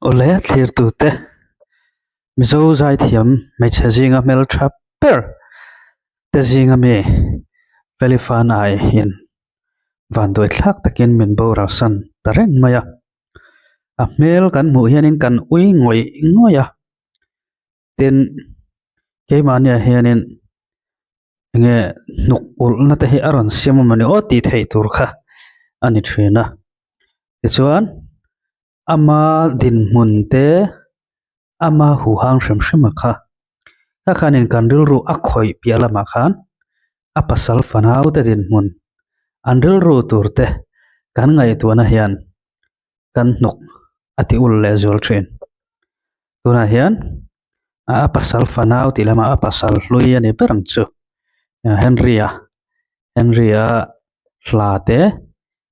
Awle thlirtute Mizo zaithiam hmeichhe zinga hmeltha ber te zinga mi Felifanai in vanduai thlak takin min boral san ta reng mai a a hmel kan hmuh hianin kan ui ngawih ngawih a tin keimahniah hianin enge hnuk ulhna te hi a rawn siam a mawni aw tih theih tur kha a ni thin a tichuan ama dinhmun te ama huhang hrim hrim a kha kha khanin kan rilru a khawih piah lamah khan a pasal fanau te dinhmun an rilru tur te kan ngaihtuahna hian kan hnawk a ti ul leh zual thin tunah hian a pasal fanau tih lamah a pasal hlui a ni ber ang chu Henry a Henry a hla te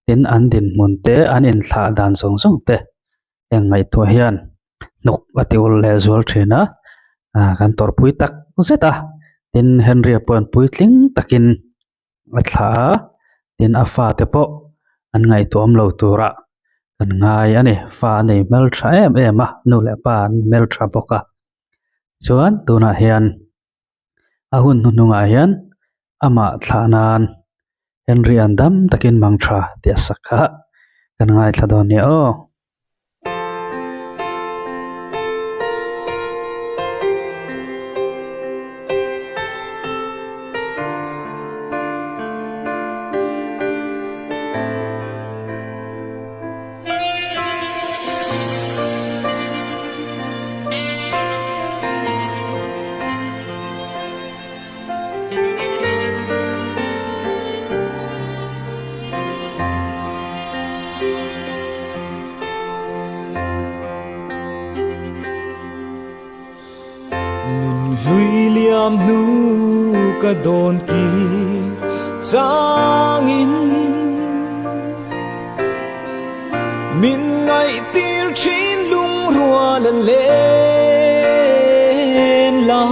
tin an dinhmun te an inthlah dan zawng zawng te heng ngaihtuah hian hnawk a ti ul leh zual thin a ah kan tawrhpui tak zet a tin Henry a pawh puitling takin. a thlah a tin a fate pawh an ngaihtuahawm lo turah kan ngai a ni fa a nei hmeltha em em a nu leh pa an hmeltha bawk a chuan tunah hian a hun hnuhnungah hian amah thlah nan Henry an dam takin mang tha tih a sak kha kan ngaithla dawn nia aw. Nun hlui liam hnu ka dawn kir changin Min ngaihtir thin lungrual a len lai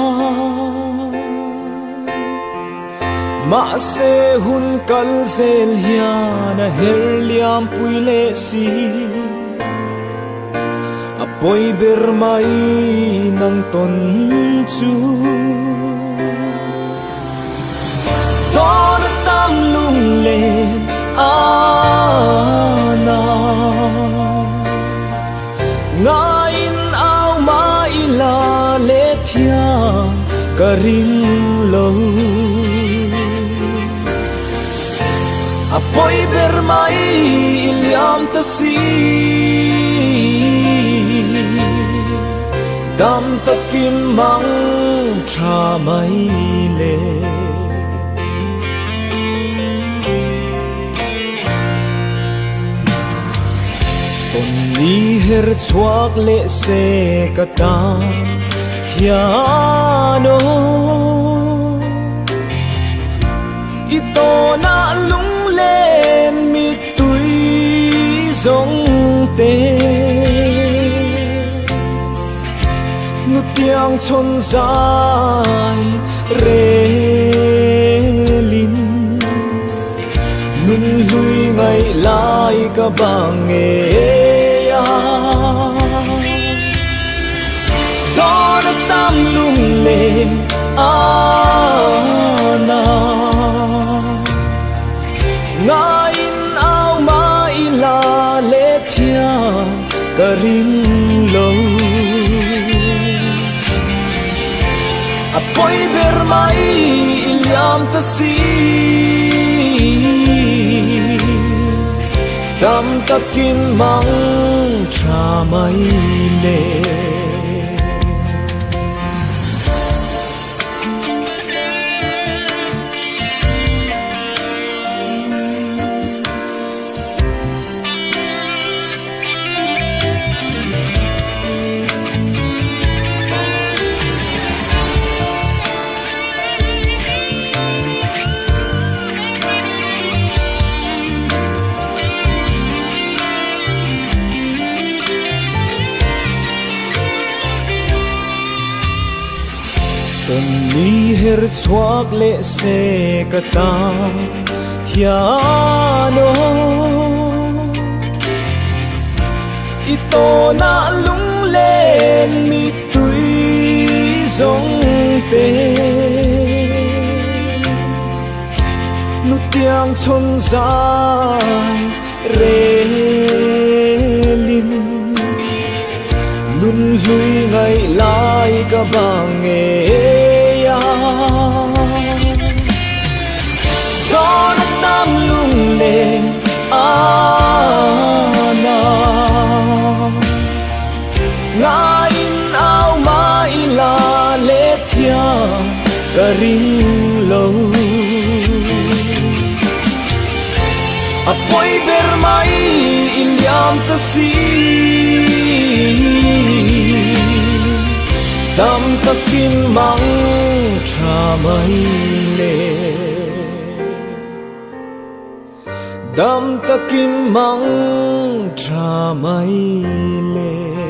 Mahse hun kal zel hian a her liam pui leh si A pawi ber mai nang tawn chu. Dawn a tam lunglen a na Ngaiin au mah ila le thiam ka ring lo A pawi ber mai i liam ta si Dam takin mang tha mai le. Tawn ni her chhuak leh se ka tan hian aw I tawnah lunglen mittui zawng te Nutiang chhawn zai relin Nun hlui ngaih lai ka bang ngei a Dawn a tam lunglen a na Ngaiin au mah ila le thiam ka ring lo A pawi ber mai i liam ta si Dam takin mang tha mai le. Tawn ni her chhuak leh se ka ta hian aw I tawnah lung. Hrangchhawn zai relin Nun hlui ngaih lai ka bang ngei a. Dawn a tam lunglen a na. Ngaiin au mah ila let thiam ka ring lo. A pawi ber mai i liam ta si. Dam takin mang tha mai le. Dam takin mang tha mai le.